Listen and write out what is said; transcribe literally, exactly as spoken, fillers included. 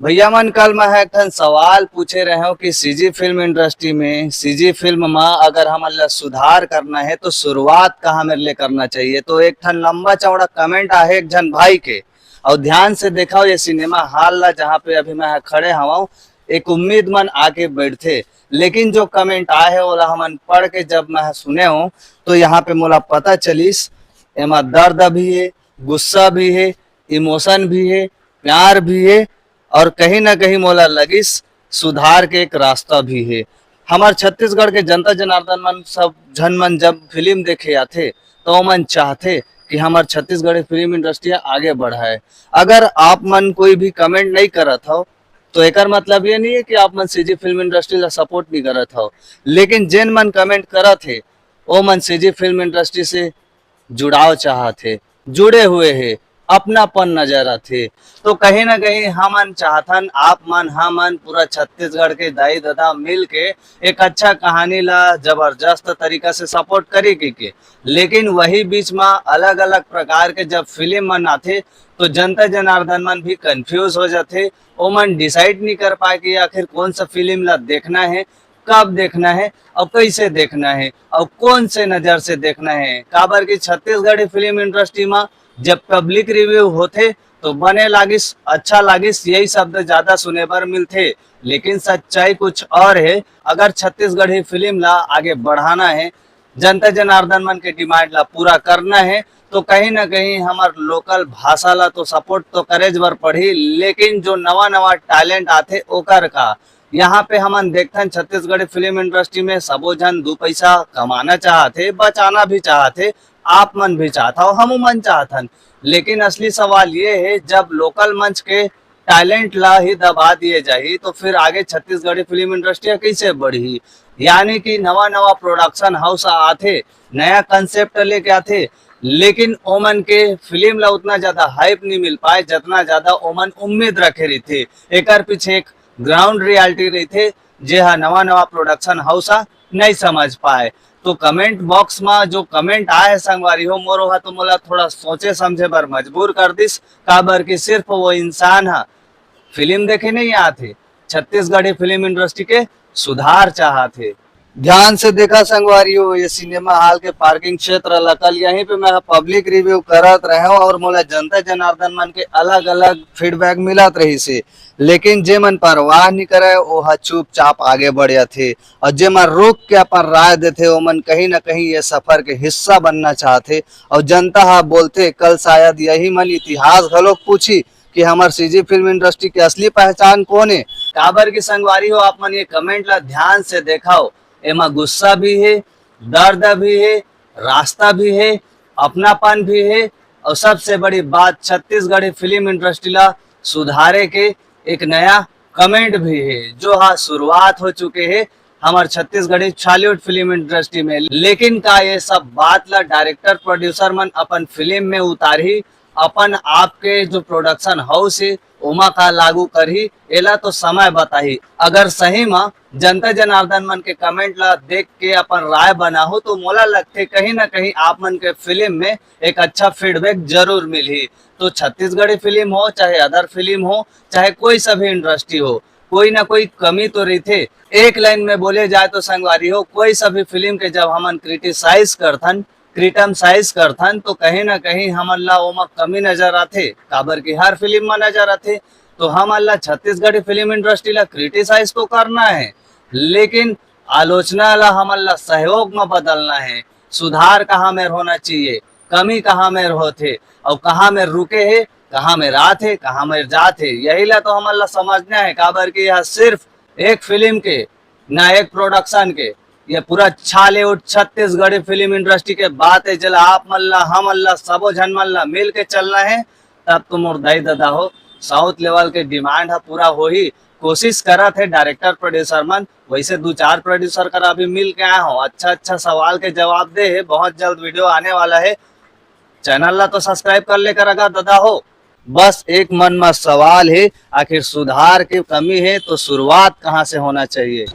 भैया मन, कल मैं एक ठन सवाल पूछे रहे हूँ कि सीजी फिल्म इंडस्ट्री में, सीजी फिल्म में अगर हमन ला सुधार करना है तो शुरुआत कहाँ मेर ले करना चाहिए। तो एक ठन लंबा चौड़ा कमेंट आहे एक झन भाई के, और ध्यान से देखा ये सिनेमा हॉल ला, जहाँ पे अभी मैं खड़े हवा, एक उम्मीद मन आके बैठथे, लेकिन जो कमेंट आहे ओला हमन पढ़ के जब मैं सुने हूँ, तो यहाँ पे मोला पता चलिस, एमा दर्द भी है, गुस्सा भी है, इमोशन भी है, प्यार भी है, और कहीं ना कहीं मोला लगिस सुधार के एक रास्ता भी है। हमार छत्तीसगढ़ के जनता जनार्दन मन, सब झन मन जब फिल्म देखे आथे, तो ओमन चाहथे कि हमार छत्तीसगढ़ी फिल्म इंडस्ट्री आगे बढ़ाए। अगर आप मन कोई भी कमेंट नहीं करत हो, तो एकर मतलब ये नहीं है कि आप मन सीजी फिल्म इंडस्ट्री ला सपोर्ट नहीं करत हो, लेकिन जेन मन कमेंट करत हे, ओ मन सीजी फिल्म इंडस्ट्री से जुड़ाव चाहत हे, जुड़े हुए हे, अपनापन नजर आथे। तो कहीं ना कहीं हमन चाहथन, आप मन, हमन, पूरा छत्तीसगढ़ के दाई ददा मिल के एक अच्छा कहानी ला जबरदस्त तरीका से सपोर्ट करी के, के। लेकिन वही बीच में अलग अलग प्रकार के जब फिल्म मन आथे, तो जनता जनार्दन मन भी कंफ्यूज हो जाथे, ओमन डिसाइड नहीं कर पाए कि आखिर कौन सा फिल्म ला देखना है, कब देखना है और कैसे देखना है और कौन से नजर से देखना है। काबर कि छत्तीसगढ़ी फिल्म इंडस्ट्री में जब पब्लिक रिव्यू होथे, तो बने लागिस, अच्छा लागिस, यही शब्द ज्यादा सुने बर मिलथे। लेकिन सच्चाई कुछ और है। अगर छत्तीसगढ़ी फिल्म ला आगे बढ़ाना है, जनता जनार्दन मन के डिमांड ला पूरा करना है, तो कहीं ना कहीं हमर लोकल भाषा ला तो सपोर्ट तो करे बर पड़ही, लेकिन जो नवा नवा टैलेंट आथे ओकर का। यहाँ पे हमन देखथन, छत्तीसगढ़ी फिल्म इंडस्ट्री में सबो झन दू पैसा कमाना चाहत हे, बचाना भी चाहत हे, आप मन भी चाहत हो, हमू मन चाहथन। लेकिन असली सवाल ये है, जब लोकल मंच के टैलेंट ला ही दबा दिए जाही, तो फिर आगे छत्तीसगढ़ी फिल्म इंडस्ट्री कैसे बढ़ही? यानी कि नवा नवा प्रोडक्शन हाउस आथे, नया कंसेप्ट लेके आथे, लेकिन ओमन के फिल्म ला उतना ज्यादा हाइप नहीं मिल पाए, जितना ज्यादा ओमन उम्मीद रखे रहिथे। एकर पीछे एक ग्राउंड रियलिटी रहिथे, जे हा नवा नवा प्रोडक्शन हाउस हा नहीं समझ पाए। तो कमेंट बॉक्स में जो कमेंट आए है संगवारी हो, मोर ओहा तो मोला थोड़ा सोचे समझे बर मजबूर कर दिस, काबर कि सिर्फ वो इंसान हा फिल्म देखे नहीं आत हे, छत्तीसगढ़ी फिल्म इंडस्ट्री के सुधार चाहत हे। ध्यान से देखा संगवारी हो, ये सिनेमा हॉल के पार्किंग क्षेत्र ला, कल यहीं पे मैं पब्लिक रिव्यू करत रहे हूँ और मोला जनता जनार्दन मन के अलग अलग फीडबैक मिलत रहिस हे, लेकिन जे मन परवाह नहीं करे, वो हा चुपचाप आगे बढ़ जाथे, और जे मन रुक के अपन राय देथे, वो मन कहीं ना कहीं ये सफर के हिस्सा बनना चाहथे। और जनता हा बोलथे, कल शायद यही मन इतिहास घलोक पूछी कि हमर सीजी फिल्म इंडस्ट्री के असली पहचान कौन है। काबर की संगवारी हो, आप मन ये कमेंट ला ध्यान से देखाओ, एमा गुस्सा भी है, दर्द भी है, रास्ता भी है, अपनापन भी है, और सबसे बड़ी बात, छत्तीसगढ़ी फिल्म इंडस्ट्री ला सुधारे के एक नया कमेंट भी है, जो हा शुरुआत हो चुके है हमर छत्तीसगढ़ी छॉलीवुड फिल्म इंडस्ट्री में। लेकिन का ये सब बात ला डायरेक्टर प्रोड्यूसर मन अपन फिल्म में उतारही, अपन आप के जो प्रोडक्शन हाउस है ओमा का लागू करही, एला तो समय बताही। अगर सही में जनता जनार्दन मन के कमेंट ला देख के अपन राय बनाहू, तो मोला लगथे कहीं ना कहीं आप मन के फिल्म में एक अच्छा फीडबैक जरूर मिलही। तो छत्तीसगढ़ी फिल्म हो, चाहे अदर फिल्म हो, चाहे कोई सा भी इंडस्ट्री हो, कोई ना कोई कमी तो रहिथे। एक लाइन में बोले जाए तो संगवारी हो, कोई सा भी फिल्म के जब हमन क्रिटिसाइज करथन, क्रिटिसाइज करथन, तो कहीं ना कहीं हमन ला ओमा कमी नजर आथे, काबर कि हर फिल्म में नजर आथे। तो हमन ला छत्तीसगढ़ी फिल्म इंडस्ट्री ला क्रिटिसाइज तो करना है, लेकिन आलोचना ला हमन ला सहयोग में बदलना है। सुधार कहाँ मेर होना चाहिए, कमी कहाँ मेर होथे, और कहाँ मेर रुके हे, कहाँ मेर आथे, कहाँ मेर जाथे, यही ला तो हमन ला समझना है। काबर कि यह सिर्फ एक फिल्म के, ना एक प्रोडक्शन के, ये पूरा छॉलीवुड छत्तीसगढ़ी फिल्म इंडस्ट्री के बात है, जेला आप मन ला, हमन ला, सबो झन मन ला मिल के चलना है, तब तो मोर दाई ददा हो, साउथ लेवल के डिमांड हा पूरा होही। कोशिश करत है डायरेक्टर प्रोड्यूसर मन, वैसे दू चार प्रोड्यूसर करा अभी मिल के आए हो, अच्छा अच्छा सवाल के जवाब दे है। बहुत जल्द वीडियो आने वाला है, चैनल ला तो सब्सक्राइब कर लेकर अगर ददा हो। बस एक मन में सवाल है, आखिर सुधार के कमी है तो शुरुआत कहाँ से होना चाहिए?